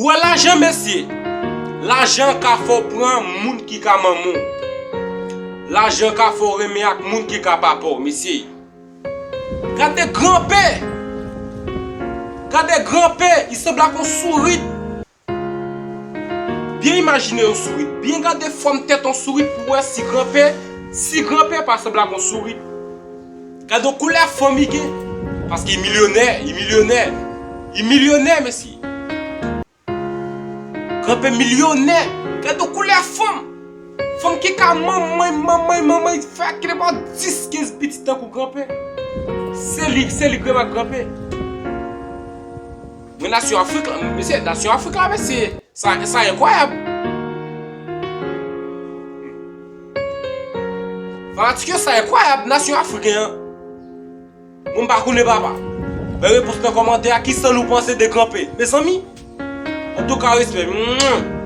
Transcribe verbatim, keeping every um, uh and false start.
Ou wè lajan, mesye? Lajan ka fè w pran moun ki ka manman w. Lajan ka fè w renmen ak moun ki ka papa w, mesye. Gade granpe! Gade granpe! Li sanble ak yon sourit. Byen imajine yon sourit. Byen gade fòm tèt yon sourit pou w wè si granpe, si granpe pa sanble ak yon sourit. Gade yon koulè fanm li gen. Paske li milyonè, li milyonè. Li milyonè, mesye. Granpe milyonè. Gade yon koulè fanm. Fanm ki ka manman, manman, manman, fè kile pa dis, kenz pitit tankou granpe. Se li, se li granman granpe. Mwen nasyon Afrik la, mesye, nasyon Afrik la, mesye, sa, sa enkwayab. Fanatik yo, sa enkwayab, nasyon afriken an. Mwen m pa konnen papa. Bay repons nan kòmantè a, kisa nou panse de granpe? Mezanmi, antouka, respè. Mwah.